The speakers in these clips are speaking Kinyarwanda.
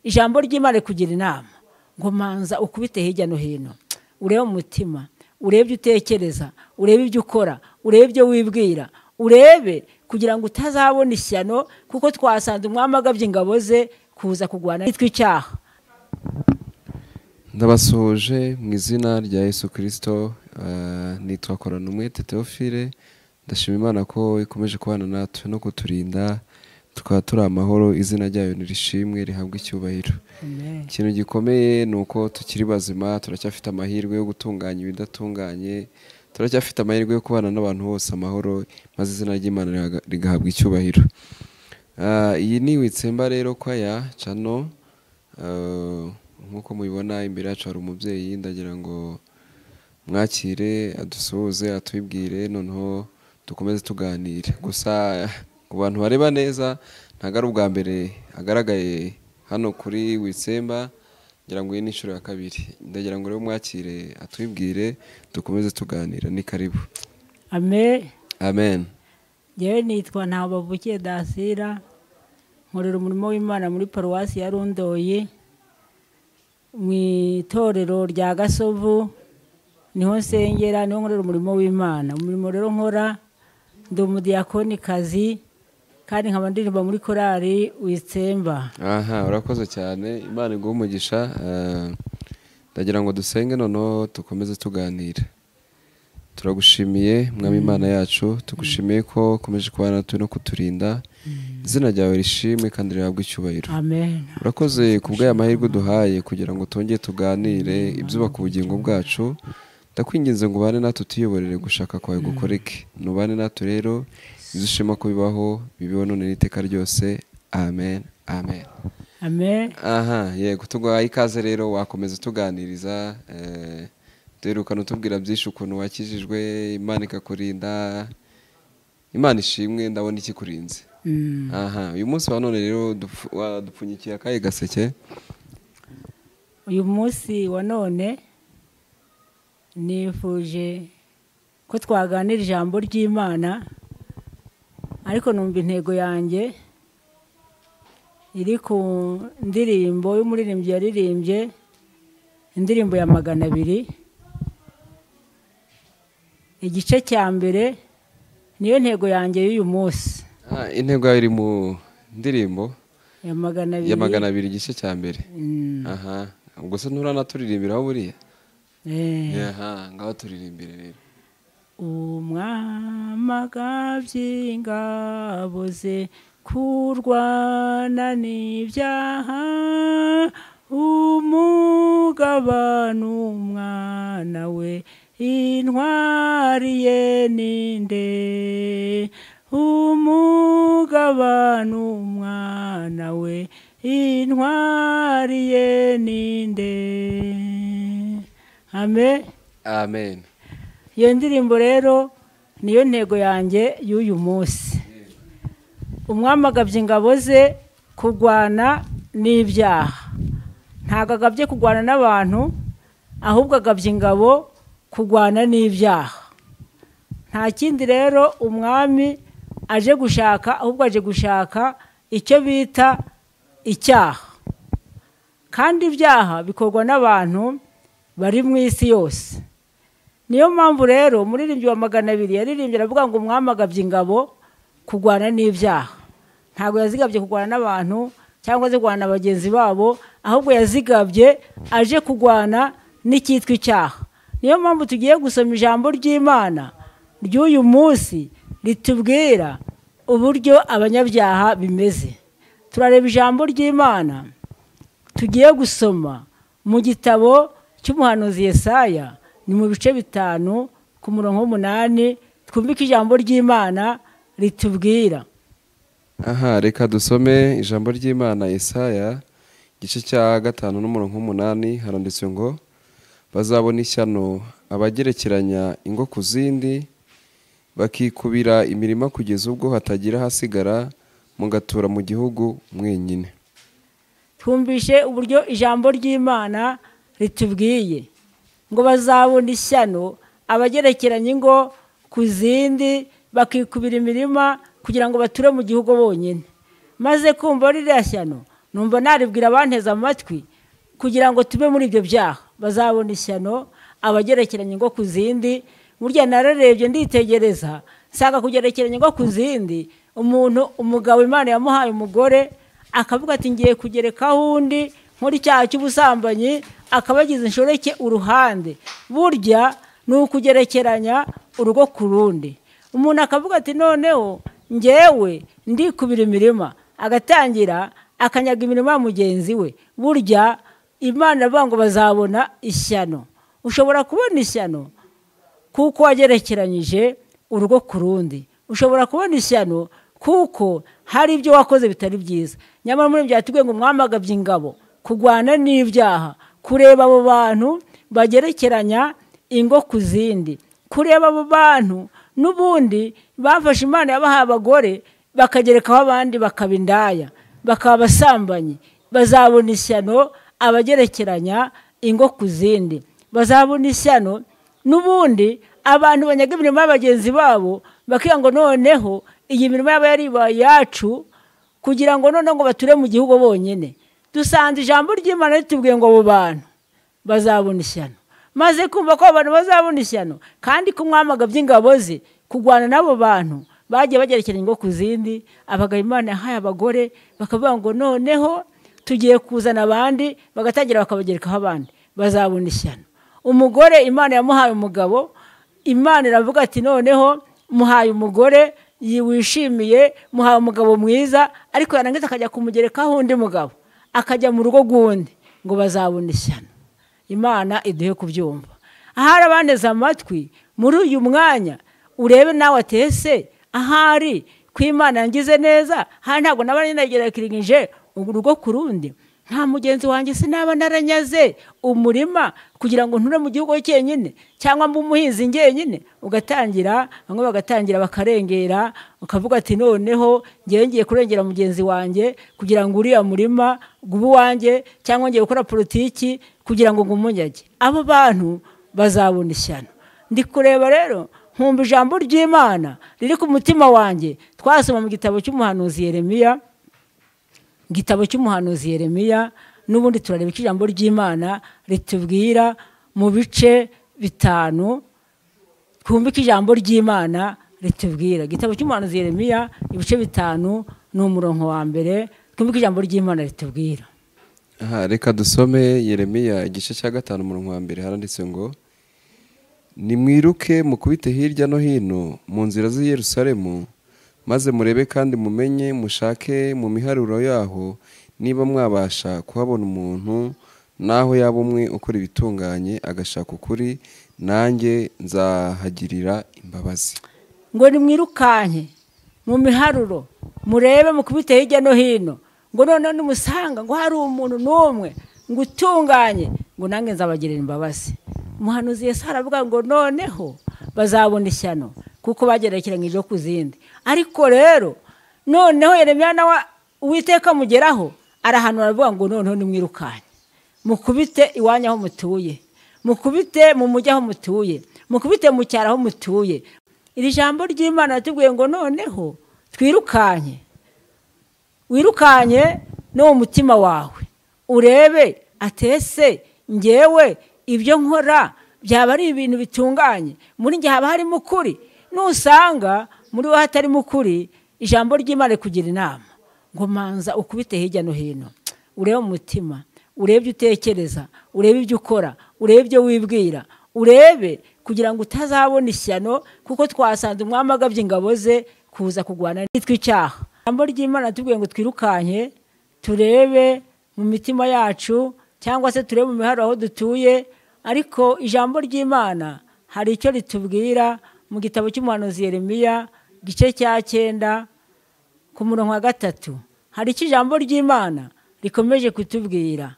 Ijambo ry'Imana kugira inama ngo manza ukubite hirya no hino, urebe umutima, urebe ibyo utekereza, urebe ibyo ukora, urebe ibyo wibwira, urebe kugira ngo utazabona ishyano, kuko twasanze umwami agabye ingabo ze kuza kurwana nitwe icyaha. Ndabasuhuje mu izina rya Yesu Kristo. Nitwa Koranumwete Theophile. Ndashima Imana ko ikomeje kubana natwe no kuturinda, tukaba turi amahoro. Izina ryayo nirishimwe, rihabwe icyubahiro. Ikintu gikomeye ni uko tukiri bazima, turacyafite amahirwe yo gutunganya ibidatunganye, turacyafite amahirwe yo kubana n'abantu bose amahoro, maze izina ry'Imana rigahabwa icyubahiro. Iyi ni Witsemba rero kwaya cano. Nk'uko mubibona imbere yacu hari umubyeyi, ndagira ngo mwakire adusuhuze, atwibwire, noneho dukomeze tuganire. Gusa ku bantu bareba neza, ntabwo ari ubwa mbere agaragaye hano kuri Witsemba, ngira ngo iyi ni inshuro ya kabiri. Ndagira ngo rero mwakire atwibwire, dukomeze tuganira. Ni karibu. Amen. Amen. Njyewe nitwa Ntabavukiye Dasira, nkorera umurimo w'Imana muri paruwasi ya Rundoyi, mu itorero rya Gasovu niho nsengera, niho nkorera umurimo w'Imana. Umurimo rero nkora, ndi umudiyakonikazi kandi nkaba ndirimba muri korali Witsemba. Aha, urakoze cyane, Imana iguhe umugisha. Ndagira ngo dusenge noneho dukomeze tuganira. Turagushimiye Mwami Imana yacu, tugushimiye ko ukomeje kubana natwe no kuturinda. Izina ryawe rishimwe kandi rihabwe icyubahiro. Amen. Urakoze kubw'aya mahirwe duhaye kugira ngo twongere tuganire ibyubaka ubugingo bwacu. Ndakwinginze ngo ubane natwe, tuyoborere gushaka kwawe gukoreke. Nubane natwe rero, izushima ko bibaho, bibeho none n'iteka ryose. Amen. Amen. Amen. Aha, yego, tuguhaye ikaze rero, wakomeza tuganiriza. Duherukana utubwira byinshi ukuntu wakijijwe, Imana ikakurinda. Imana ishimwe, ndabona ikikurinze. Aha, uyu munsi wa none rero wadupfunyikiye akahe gaseke? Uyu munsi wa none nifuje ko twaganira ijambo ry'Imana, ariko numva intego yanjye iri ku ndirimbo y'umuririmbyi yaririmbye indirimbo ya 200, igice cya mbere, niyo ntego yanjye y'uyu munsi. Intego yawe iri mu ndirimbo ya 200, ya 200 igice cya mbere. Aha, ubwo se nturanaturirimbiraho buriya? Aha, ngaho turirimbire rero. Umwami agabye ingabo ze kurwana n'ibyaha, umugabane umwana we intwari ye ninde? Umugabane umwana we intwari ye ninde? Amen. Amen. Iyo ndirimbo rero niyo ntego yanjye y'uyu munsi. Umwami agabye ingabo ze kurwana n'ibyaha. Ntabwo agabye kurwana n'abantu, ahubwo agabye ingabo kurwana n'ibyaha. Nta kindi rero umwami aje gushaka, ahubwo aje gushaka icyo bita icyaha. Kandi ibyaha bikorwa n'abantu bari mu isi yose. Niyo mpamvu rero umuririmbyi wa 200 yaririmbye aravuga ngo umwami agabye ingabo kurwana n'ibyaha. Ntabwo yazigabye kurwana n'abantu cyangwa se kurwana na bagenzi babo, ahubwo yazigabye aje kurwana n'icyitwa icyaha. Niyo mpamvu tugiye gusoma ijambo ry'Imana ry'uyu munsi ritubwira uburyo abanyabyaha bimeze. Turareba ijambo ry'Imana tugiye gusoma mu gitabo cy'umuhanuzi Yesaya, ni mu bice 5 ku murongo 8, twumvike ijambo ry'Imana ritubwira. Aha, reka dusome ijambo ry'Imana Yesaya igice cya 5 n'umurongo 8, haranditse ngo bazabona ishyano abagerekeranya ingo ku zindi, bakikubira imirima kugeza ubwo hatagira hasigara, mugatura mu gihugu mwenyine. Twumvishe uburyo ijambo ry'Imana ritubwiye ngo bazabona ishyano abagerekeranya ingo ku zindi, bakikubira imirima kugira ngo bature mu gihugu bonyine. Maze kumva ririya shyano, Numva naribwira abanteze amatwi kugira ngo tube muri ibyo byaha, bazabona ishyano abagerekeranye ingo ku zindi. Burya nararebye nditegereza nsanga kugerekeranya ingo ku zindi, umuntu umugabo Imana yamuhaye umugore akavuga ati ngiye kugerekaho undi nkora icyaha cy'ubusambanyi, akabagize inshoreke uruhande. Burya ni ukugerekeranya urugo ku rundi. Umuntu akavuga ati noneho ngewe ndikubira imirima, agatangira akanyaga imirima ya mugenzi we. Burya Imana iravuga ngo bazabona ishyano. Ushobora kubona ishyano kuko wagerekeranyije urugo ku rundi. Ushobora kubona ishyano kuko hari ibyo wakoze bitari byiza. Nyamara muri byatubwiye ngo mwamagabye ingabo kurwana n'ibyaha, kureba abo bantu bagerekeranya ingo ku zindi, kureba abo bantu n'ubundi bafashe Imana yabahaye abagore bakagerekaho abandi bakaba indaya, bakaba abasambanyi. Bazabona ishyano abagerekeranya ingo ku zindi. Bazabona ishyano n'ubundi abantu banyaga imirimo y'abagenzi babo, bakiga ngo noneho iyi mirimo yaba yaribaye yacu, kugira ngo noneho ngo bature mu gihugu bonyine. Dusanze ijambo ry'Imana ritubwiye ngo abo bantu bazabona ishyano. Maze kumva ko abantu bazabona ishyano, kandi ko umwami agabye ingabo ze kurwana n'abo bantu bagiye bagerekeranya ingo ku zindi, abagabo Imana yahaye abagore bakavuga ngo noneho tugiye kuzana abandi, bagatangira bakabagerekaho abandi, bazabona ishyano. Umugore Imana yamuhaye umugabo, Imana iravuga ati noneho muhaye umugore wishimiye, muhaye umugabo mwiza, ariko yarangiza akajya kumugerekaho undi mugabo, akajya mu rugo rw'undi, ngo bazabona ishyano. Imana iduhe kubyumva. Ahari abanteze amatwi muri uyu mwanya, urebe nawe atese ahari ko Imana yangize neza, ahari ntabwo naba naragerekeranyije urugo ku rundi, nta mugenzi wanjye sinaba naranyaze umurima kugira ngo nture mu gihugu cyenyine, cyangwa mbe umuhinzi njyenyine. Ugatangira bamwe bagatangira bakarengera, ukavuga ati noneho ngewe ngiye kurengera mugenzi wanjye kugira ngo uriya murima gube uwanjye, cyangwa ngiye gukora politiki kugira ngo ngumunyage. Abo bantu bazabona ishyano. Ndi kureba rero nkumva ijambo ry'Imana riri ku mutima wanjye. Twasoma mu gitabo cy'umuhanuzi Yeremiya, igitabo cy'umuhanuzi Yeremiya, n'ubundi turareba icyo ijambo ry'Imana ritubwira mu bice 5, twumve icyo ijambo ry'Imana ritubwira. Igitabo cy'umuhanuzi Yeremiya ibice 5 ni umurongo wa mbere, twumve icyo ijambo ry'Imana ritubwira. Aha, reka dusome Yeremiya igice cya 5 umurongo wa mbere. Haranditse ngo nimwiruke mukubite hirya no hino mu nzira z'i Yerusalemu, maze murebe kandi mumenye, mushake mu miharuro yaho niba mwabasha kuhabona umuntu naho yaba umwe ukora ibitunganye agashaka ukuri, nanjye nzahagirira imbabazi. Ngo nimwirukanke mu miharuro murebe mukubite hirya no hino, ngo noneho nimusanga ngo hari umuntu n'umwe ngo utunganye, ngo nanjye nzabagirira imbabazi. Umuhanuzi Yesu aravuga ngo noneho bazabona ishyano kuko bagerekeranyije ku zindi. Ariko rero noneho Yeremiya nawe Uwiteka amugeraho arahanura aravuga ngo noneho nimwirukanye, mukubite iwanyu aho mutuye, mukubite mu mujyi aho mutuye, mukubite mu cyaro aho mutuye. Iri jambo ry'Imana ritubwiye ngo noneho twirukanye, wirukanye no mu mutima wawe, urebe atese ngewe ibyo nkora byaba ari ibintu bitunganye, muri njye haba harimo ukuri. Nusanga muri wowe hatarimo ukuri, ijambo ry'Imana rikugira inama ngo manza ukubite hirya no hino, urebe umutima, urebe ibyo utekereza, urebe ibyo ukora, urebe ibyo wibwira, urebe kugira ngo utazabona ishyano, kuko twasanze umwami agabye ingabo ze kuza kurwana n'itwi icyaha. Ijambo ry'Imana ritubwiye ngo twirukanye, turebe mu mitima yacu, cyangwa se turebe mu miharuro aho dutuye. Ariko ijambo ry'Imana hari icyo ritubwira mu gitabo cy'umuhanuzi Yeremiya igice cya 9 ku murongo wa 3. Hari icyo ijambo ry'Imana rikomeje kutubwira.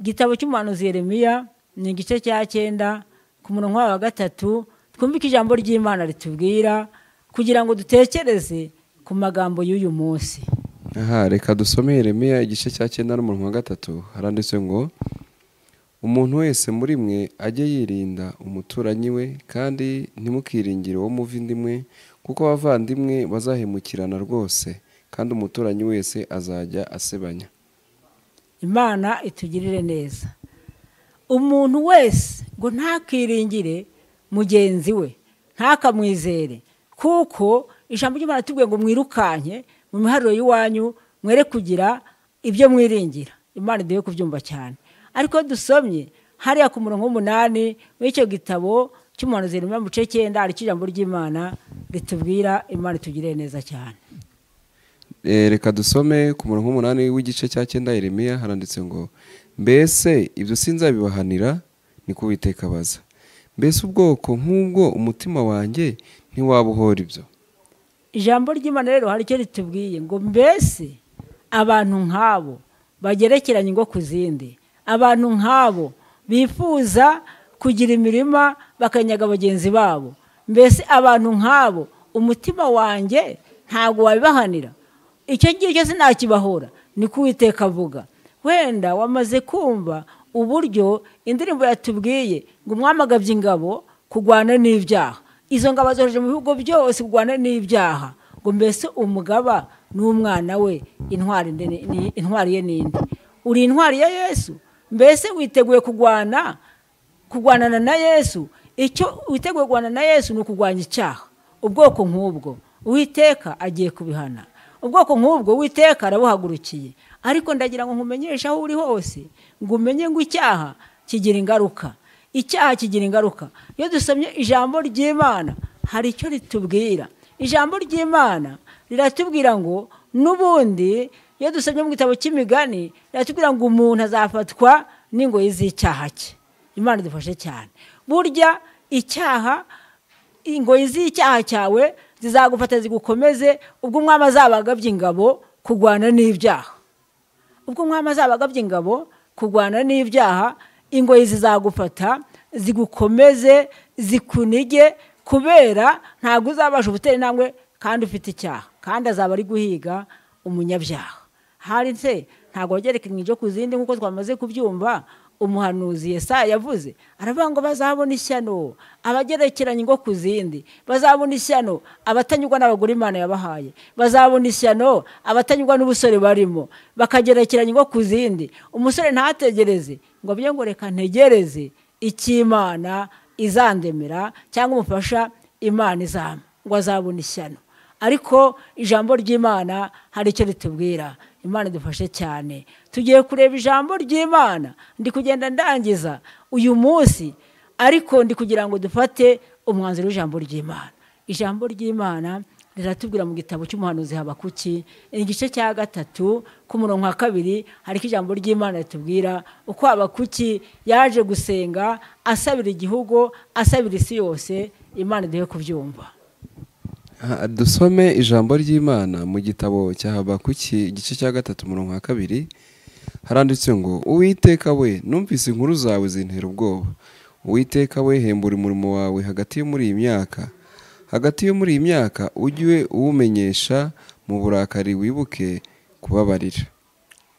Igitabo cy'umuhanuzi Yeremiya ni igice cya 9 ku murongo wa 3, twumve icyo ijambo ry'Imana ritubwira kugira ngo dutekereze ku magambo y'uyu munsi. Aha, reka dusome Yeremiya igice cya 9 n'umurongo wa 3. Haranditse ngo umuntu wese muri mwe ajye yirinda umuturanyi we, kandi ntimukiringire uwo muvandimwe, kuko abavandimwe bazahemukirana rwose, kandi umuturanyi wese azajya asebanya. Imana itugirire neza. Umuntu wese ngo ntakiringire mugenzi we, ntakamwizere, kuko ijambo ry'Imana tubwiye ngo mwirukanke mu miharuro y'iwanyu mwere kugira ibyo mwiringira. Imana iduhe kubyumva cyane. Ariko dusomye hariya ku murongo w'umunani w'icyo gitabo cy'umuhanuzi Yeremiya mu gice 9, hari ijambo ry'Imana ritubwira. Imana itugirire neza cyane. Reka dusome ku murongo w'umunani w'igice cya 9 Yeremiya, haranditse ngo mbese ibyo sinzabibahanira, niko Uwiteka abaza. Mbese ubwoko nk'ubwo umutima wanjye ntiwabuhora ibyo. Ijambo ry'Imana rero hari icyo ritubwiye ngo mbese abantu nk'abo bagerekeranye ingo ku zindi, abantu nk'abo bifuza kugira imirima bakanyaga bagenzi babo, mbese abantu nk'abo umutima wanjye ntabwo wabibahanira, icyo ngicyo sinakibahora, niko Uwiteka avuga. Wenda wamaze kumva uburyo indirimbo yatubwiye ngo umwami agabye ingabo kurwana n'ibyaha, izo ngabo zohereje mu bihugu byose kurwana n'ibyaha, ngo mbese umugaba n'umwana we intwari ye ninde? Uri intwari ya Yesu? Mbese witeguye kurwanana na Yesu? Icyo witeguye kurwana na Yesu ni ukurwanya icyaha. Ubwoko nk'ubwo Uwiteka agiye kubihana, ubwoko nk'ubwo Uwiteka arabuhagurukiye. Ariko ndagira ngo nkumenyeshe aho uri hose, ngo umenye ngo icyaha kigira ingaruka. Icyaha kigira ingaruka. Iyo dusomye ijambo ry'Imana hari icyo ritubwira. Ijambo ry'Imana riratubwira ngo n'ubundi iyo dusomye mu gitabo cy'imigani riratubwira ngo umuntu azafatwa n'ingoyi z'icyaha cye. Imana idufashe cyane. Burya icyaha, ingoyi z'icyaha cyawe zizagufata zigukomeze ubwo umwami azaba agabye ingabo kurwana n'ibyaha. Ubwo umwami azaba agabye ingabo kurwana n'ibyaha, ingoyi zizagufata zigukomeze zikunige, kubera ntabwo uzabasha gutera intambwe kandi ufite icyaha, kandi azaba ari guhiga umunyabyaha. Hari se ntabwo wagerekeranye ibyo ku zindi nk'uko twamaze kubyumva. Umuhanuzi Yesaya yavuze aravuga ngo bazabona ishyano abagerekeranye ingo ku zindi, bazabona ishyano abatanyurwa n'abagore Imana yabahaye, bazabona ishyano abatanyurwa n'ubusore barimo, bakagerekeranya ingo ku zindi. Umusore ntategereze ngo avuge ngo reka ntegereze icy'Imana izandemera cyangwa umufasha Imana izampa, ngo azabona ishyano. Ariko ijambo ry'Imana hari icyo ritubwira. Imana idufashe cyane. Tugiye kureba ijambo ry'Imana. Ndi kugenda ndangiza uyu munsi, ariko ndi kugira ngo dufate umwanzuro w'ijambo ry'Imana. Ijambo ry'Imana riratubwira mu gitabo cy'umuhanuzi Habakuki igice cya 3 ku murongo wa 2, hariko ijambo ry'Imana ritubwira uko Habakuki yaje gusenga asabira igihugu, asabira isi yose. Imana iduhe kubyumva. Dusome ijambo ry'Imana mu gitabo cya Habakuki igice cya 3 umurongo wa 2, haranditse ngo Uwiteka we, numvise inkuru zawe zintera ubwoba. Uwiteka we, hembura umurimo wawe hagati yo muri iyi myaka, hagati yo muri iyi myaka ujye uwumenyesha mu burakari, wibuke kubabarira.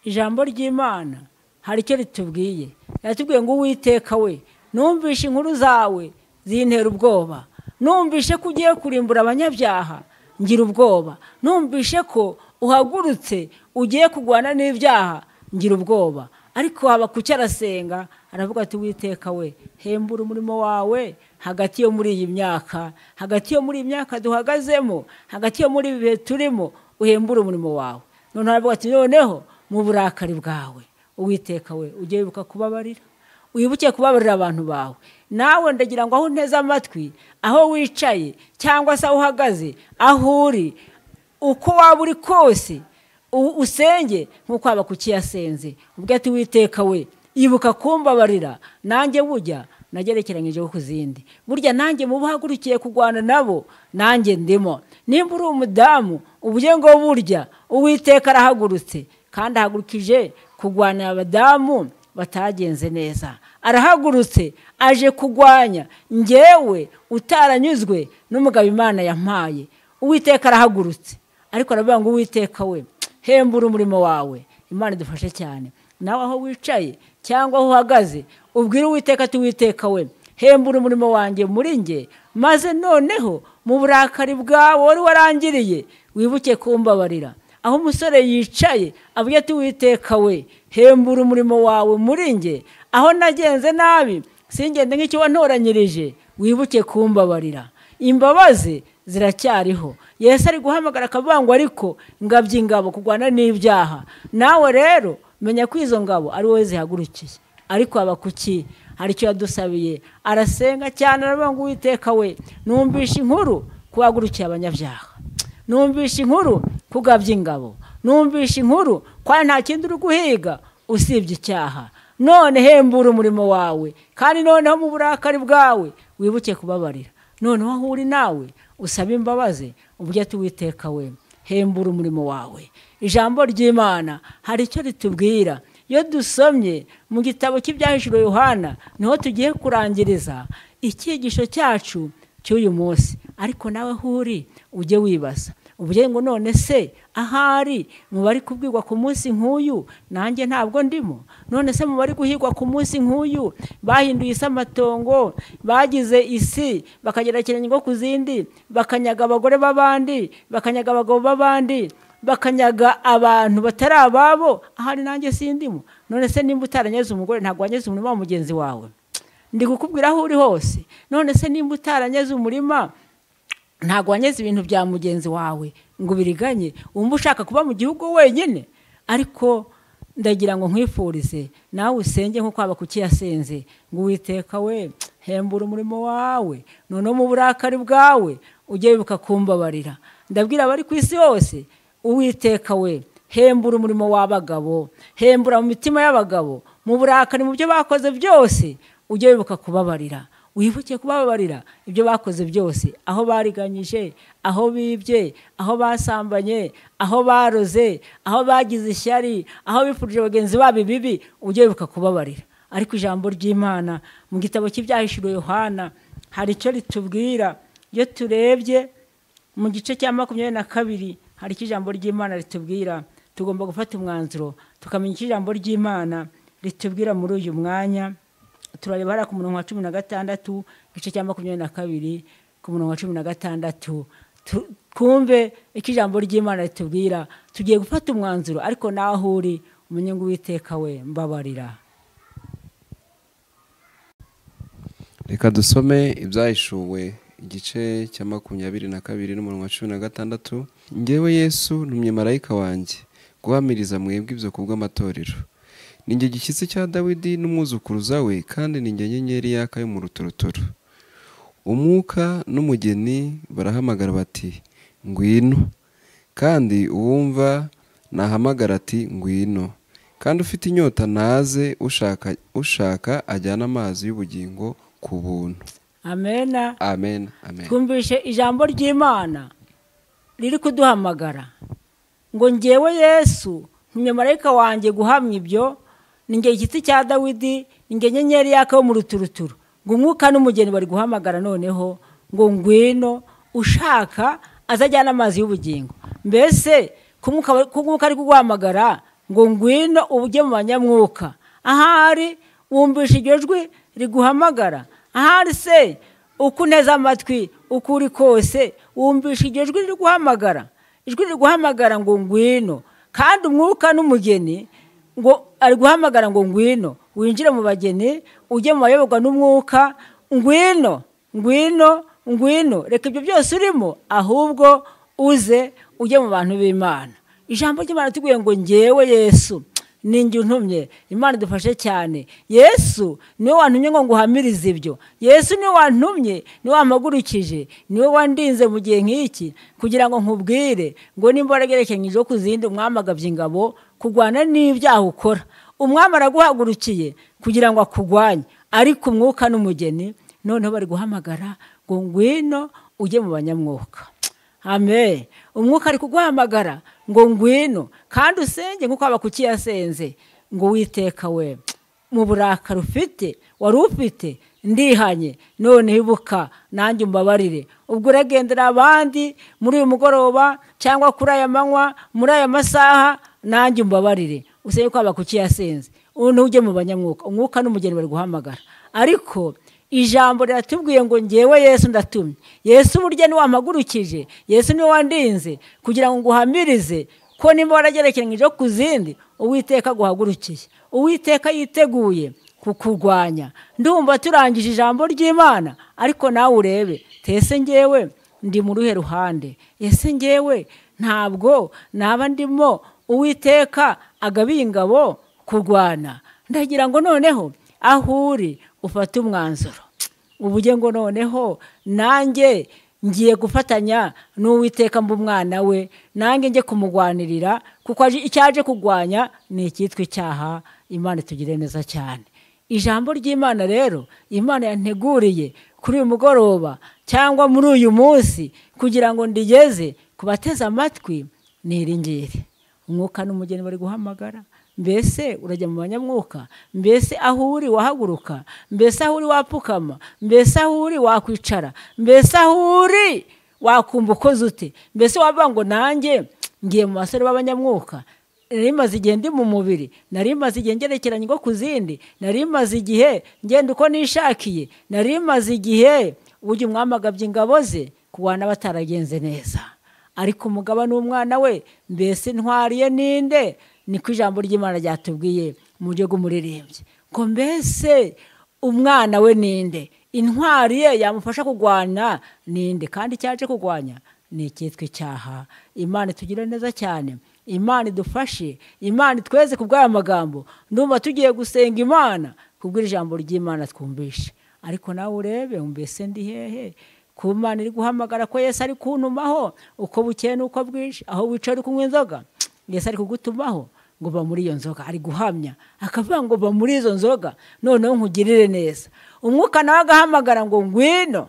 Ijambo ry'Imana hari icyo ritubwiye. Yatubwiye ngo Uwiteka we, numvise inkuru zawe zintera ubwoba, numvise ko ugiye kurimbura abanyabyaha ngira ubwoba, numvise ko uhagurutse ugiye kurwana n'ibyaha ngira ubwoba. Ariko Habakuki arasenga aravuga ati Uwiteka we, hembura umurimo wawe hagati yo muri iyi myaka, hagati yo muri iyi myaka duhagazemo, hagati yo muri ibi bihe turimo, uhembure umurimo wawe. None aravuga ati noneho mu burakari bwawe Uwiteka we ujye wibuka kubabarira, wibuke kubabarira abantu bawe. Nawe ndagira ngo aho unteze amatwi, aho wicaye cyangwa se aho uhagaze, aho uri, uko waba uri kose, usenge nk'uko Habakuki yasenze. Ubwo ati Uwiteka we, ibuka kumbabarira, nanjye burya nagerekeranyije ku zindi, burya nanjye mubahagurukiye kurwana nabo, nanjye ndimo. Nimba uri umudamu ubuye ngo burya Uwiteka arahagurutse, kandi ahagurukije kurwana abadamu batagenze neza, arahagurutse aje kurwanya njyewe utaranyuzwe n'umugabo Imana yampaye. Uwiteka arahagurutse, ariko aravuga ngo Uwiteka we, hembura umurimo wawe. Imana idufashe cyane. Nawe aho wicaye cyangwa aho uhagaze, ubwire Uwiteka ati Uwiteka we, hembura umurimo wanjye muri nge, maze noneho mu burakari bwawe wari warangiriye wibuke kumbabarira. Aho umusore yicaye avuga ati Uwiteka we, hembura umurimo wawe muri nge, aho nagenze nabi singende nk'icyo wantoranyirije, wibuke kumbabarira. Imbabazi ziracyariho. Yesu ari guhamagara akavuga ngo ariko ngabye ingabo kurwana n'ibyaha. Nawe rero menya ko izo ngabo ari wowe zihagurukiye. Ariko Habakuki hari icyo yadusabiye, arasenga cyane aravuga ngo Uwiteka we, numvishe inkuru kuhagurukiye abanyabyaha, numvishe inkuru kugabya ingabo, numvishe inkuru kwa nta kindi uri guhiga usibye icyaha. None hembura umurimo wawe, kandi noneho mu burakari bwawe wibuke kubabarira. Noneho aho uri nawe usabe imbabazi, ubwo ati Uwiteka we, hembura umurimo wawe. Ijambo ry'Imana hari icyo ritubwira. Iyo dusomye mu gitabo cy'Ibyahishuriwe Yohana, niho tugiye kurangiriza icyigisho cyacu cy'uyu munsi. Ariko nawe aho uri ujye wibaza, uvuge ngo none se ahari mu bari kubwirwa ku munsi nk'uyu nanjye ntabwo ndimo? None se mu bari guhigwa ku munsi nk'uyu bahinduye isi amatongo, bagize isi bakagerekeranya ingo ku zindi, bakanyaga abagore b'abandi, bakanyaga abagabo b'abandi, bakanyaga abantu batari ababo, ahari nanjye sindimo? None se nimba utaranyeze umugore ntabwo wanyeze umurima wa mugenzi wawe? Ndi kukubwira aho uri hose. None se nimba utaranyeze umurima ntabwo wanyeze ibintu bya mugenzi wawe ngo ubiriganye, wumva ushaka kuba mu gihugu wenyine? Ariko ndagira ngo nkwifurize nawe usenge nk'uko Habakuki yasenze, ngo Uwiteka we, hembura umurimo wawe, noneho mu burakari bwawe ujye wibuka kumbabarira. Ndabwira abari ku isi hose, Uwiteka we, hembura umurimo w'abagabo, hembura mu mitima y'abagabo, mu burakari mu byo bakoze byose ujye wibuka kubabarira. Wibuke kubabarira ibyo bakoze byose, aho bariganyije, aho bibye, aho basambanye, aho baroze, aho bagize ishyari, aho bifurije bagenzi babo ibibi, ujye wibuka kubabarira. Ariko ijambo ry'Imana mu gitabo cy'Ibyahishuriwe Yohana hari icyo ritubwira. Iyo turebye mu gice cya 22 hari icyo ijambo ry'Imana ritubwira. Tugomba gufata umwanzuro tukamenya icyo ijambo ry'Imana ritubwira muri uyu mwanya. Turareba hariya ku murongo wa 16, igice cya 22 ku murongo wa 16, twumve icyo ijambo ry'Imana ritubwira. Tugiye gufata umwanzuro, ariko naho uri umenye ngo Uwiteka we, mbabarira. Reka dusome Ibyahishuwe igice cya 22 n'umurongo wa 16. Njyewe Yesu ntumye marayika wanjye guhamiriza mwebwe ibyo kubw'amatorero. Ni njye gishyitsi cya Dawidi n'umwuzukuruza we, kandi ni njye nyenyeri yaka yo mu ruturuturu. Umwuka n'umugeni barahamagara bati ngwino, kandi uwumva nahamagara ati ngwino, kandi ufite inyota naze, ushaka ajyana amazi y'ubugingo ku buntu. Amena. Amen. Amen. Twumvishe ijambo ry'Imana riri kuduhamagara ngo njyewe Yesu ntumye marayika wanjye guhamya ibyo, ni njye igiti cya Dawidi, ni njye nyenyeri yaka yo mu ruturuturu. Ngo umwuka n'umugeni bari guhamagara noneho ngo ngwino, ushaka azajyana amazi y'ubugingo. Mbese ku mwuka ari kuguhamagara ngo ngwino ujye mu banyamwuka, ahari wumvishe iryo jwi riguhamagara? Ahari se uko uneze amatwi uko uri kose wumvishe iryo jwi riguhamagara? Ijwi riguhamagara ngo ngwino, kandi umwuka n'umugeni ngo ari guhamagara ngo ngwino winjire mu bageni, ujye mu bayoborwa n'umwuka, ngwino, ngwino, ngwino, reka ibyo byose urimo, ahubwo uze ujye mu bantu b'Imana. Ijambo ry'Imana tubwiye ngo njyewe Yesu ninjye untumye. Imana idufashe cyane. Yesu niwe wantumye ngo nguhamirize ibyo. Yesu niwe wantumye, niwe wampagurukije, niwe wandinze mu gihe nk'iki kugira ngo nkubwire ngo nimba waragerekeranyije ku zindi, umwami agabye ingabo kurwana n'ibyaha ukora. Umwami araguhagurukiye kugira ngo akugwanye, ariko umwuka n'umugeni noneho bari guhamagara ngo ngwino ujye mu banyamwuka. Amen. Umwuka ari kuguhamagara ngo ngwino, kandi usenge nk'uko Habakuki yasenze ngo Uwiteka we, mu burakari ufite wari ufite ndihanye, none ibuka nanjye umbabarire. Ubwo uragendera abandi muri uyu mugoroba cyangwa kuri aya manywa, muri aya masaha, nanjye umbabarire. Usenge ko Habakuki yasenze, ubu ujye mu banyamwuka. Umwuka n'umugeni bari guhamagara, ariko ijambo riratubwiye ngo njyewe Yesu ndatumye. Yesu burya niwe wampagurukije, Yesu niwe wandinze kugira ngo nguhamirize ko nimba waragerekeranyije ku zindi, Uwiteka aguhagurukiye, Uwiteka yiteguye kukurwanya. Ndumva turangije ijambo ry'Imana, ariko nawe urebe, ese ngewe ndi mu ruhe ruhande? Ese ngewe ntabwo naba ndimo Uwiteka agabiye ingabo kurwana? Ndagira ngo noneho aho uri ufate umwanzuro, uvuge ngo noneho nanjye ngiye gufatanya n'Uwiteka mba umwana we, nanjye njye kumugwanirira, kuko icyaje kugwanya ni icyitwa icyaha. Imana itugire neza cyane. Ijambo ry'Imana rero Imana yanteguriye kuri uyu mugoroba cyangwa muri uyu munsi kugira ngo ndigeze ku bateze amatwi ni iri ngiri. Umwuka n'umugeni bari guhamagara. Mbese urajya mu banyamwuka? Mbese aho uri wahaguruka? Mbese aho uri wapfukama? Mbese aho uri wakwicara? Mbese aho uri wakumva ukoze ute? Mbese wavuga ngo nanjye ngiye mu basore b'abanyamwuka? Nari maze igihe ndi mu mubiri, nari maze igihe ngerekeranye ngo ku zindi, nari maze igihe ngenda uko nishakiye, nari maze igihe ujya umwami agabye ingabo ze kurwana bataragenze neza. Ariko umugaba n'umwana we, mbese intwariye ninde? Niko ijambo ry'Imana ryatubwiye mu buryo bw'umuririmbyi, ngo mbese umwana we ninde? Intwari ye yamufasha kurwana ninde? Kandi icyaje kurwanya ni icyitwa icyaha. Imana itugire neza cyane, Imana idufashe, Imana itweze ku bw'aya magambo. Ndumva tugiye gusenga Imana kubw'iri jambo ry'Imana twumvishe. Ariko nawe urebe, mbese ndi hehe? Ku Mana iri guhamagara ko Yesu ari kuntumaho uko bukeye n'uko bwije. Aho wicaye uri kunywa inzoga, Yesu ari kugutumaho ngo va muri iyo nzoga. Ari guhamya akavuga ngo va muri izo nzoga noneho nkugirire neza. Umwuka nawe agahamagara ngo ngwino,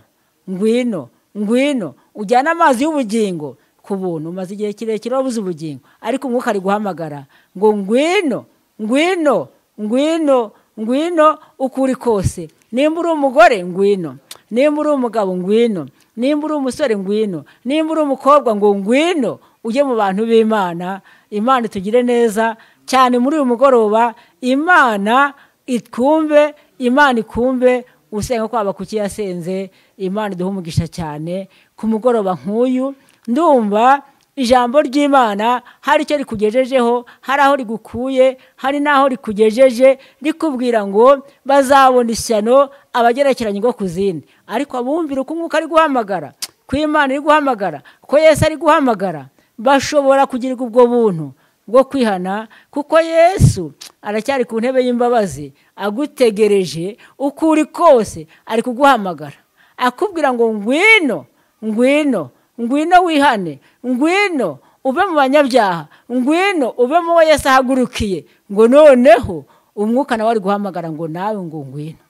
ngwino, ngwino ujyane amazi y'ubugingo ku buntu. Umaze igihe kirekire wabuze ubugingo, ariko umwuka ari guhamagara ngo ngwino, ngwino, ngwino, ngwino uko uri kose. Nimba uri umugore ngwino, nimba uri umugabo ngwino, nimba uri umusore ngwino, nimba uri umukobwa ngo ngwino ujye mu bantu b'Imana. Imana itugire neza cyane muri uyu mugoroba. Imana itwumve, Imana ikumve usenga kwaba kuki yasenze. Imana iduhe umugisha cyane ku mugoroba nk'uyu. Ndumva ijambo ry'Imana hari icyo rikugejejeho, hari aho rigukuye, hari n'aho rikugejeje, rikubwira ngo bazabona ishyano abagerekeranye ngo ku zindi. Ariko abumvira uko umwuka ari guhamagara, ko Imana iri guhamagara, ko Yesu ari guhamagara, bashobora kugirirwa ubwo buntu bwo kwihana, kuko Yesu aracyari ku ntebe y'imbabazi agutegereje uko uri kose. Ari kuguhamagara akubwira ngo ngwino, ngwino, ngwino wihane, ngwino ube mu banyabyaha, ngwino ube mu bo Yesu ahagurukiye. Ngo noneho umwuka nawe ari guhamagara ngo nawe ngo ngwino.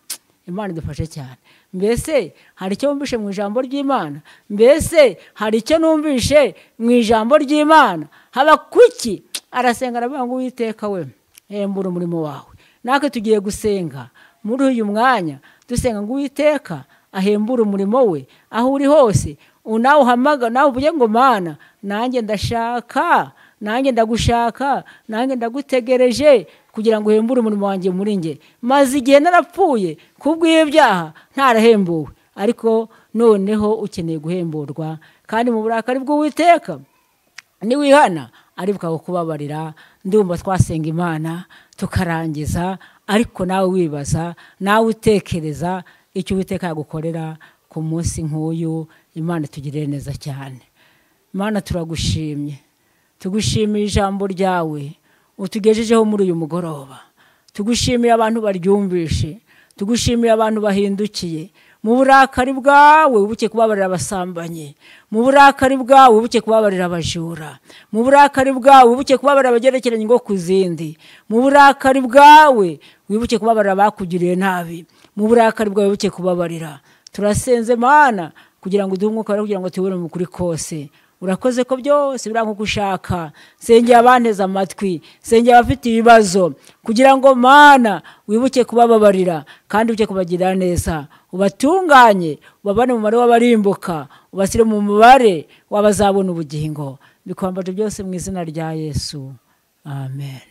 Imana idufashe cyane. Mbese hari icyo wumvishe mu ijambo ry'Imana? Mbese hari icyo numvishe mu ijambo ry'Imana? Habakuki arasenga aravuga ngo Uwiteka we hembura umurimo wawe. Natwe tugiye gusenga muri uyu mwanya, dusenga ngo Uwiteka ahembure umurimo we aho uri hose. Nawe uhamagara, nawe uvuge ngo Mana nanjye ndashaka, nanjye ndagushaka, nanjye ndagutegereje kugira ngo uhembure umurimo wanjye muri nge. Maze igihe narapfuye kubw'ibyaha ntarahembuwe, ariko noneho ukeneye guhemburwa. Kandi mu burakari bw'Uwiteka niwihana ari bukakubabarira. Ndumva twasenga Imana tukarangiza, ariko nawe wibaza, nawe utekereza icyo Uwiteka yagukorera ku munsi nk'uyu. Imana itugirire neza cyane. Imana turagushimye, tugushimiye ijambo ryawe utugejejeho muri uyu mugoroba. Tugushimiye abantu baryumvishe, tugushimiye abantu bahindukiye. Mu burakari bwawe wibuke kubabarira abasambanyi, mu burakari bwawe wibuke kubabarira abajura, mu burakari bwawe wibuke kubabarira abagerekeranye ngo ku zindi, mu burakari bwawe wibuke kubabarira abakugiriye nabi, mu burakari bwawe wibuke kubabarira. Turasenze Mana kugira ngo uduhe umwuka wawe, kugira ngo tubone mu kuri kose. Urakoze ko byose biranga uko ushaka. Sengera abanteze amatwi, sengera abafite ibibazo, kugira ngo Mana wibuke kubababarira kandi wibuke kubagirira neza. Ubatunganye, ubabane mu mubare w'abarimbuka, ubashyire mu mubare w'abazabona ubugingo. Bikwambaje byose mu izina rya Yesu, amen.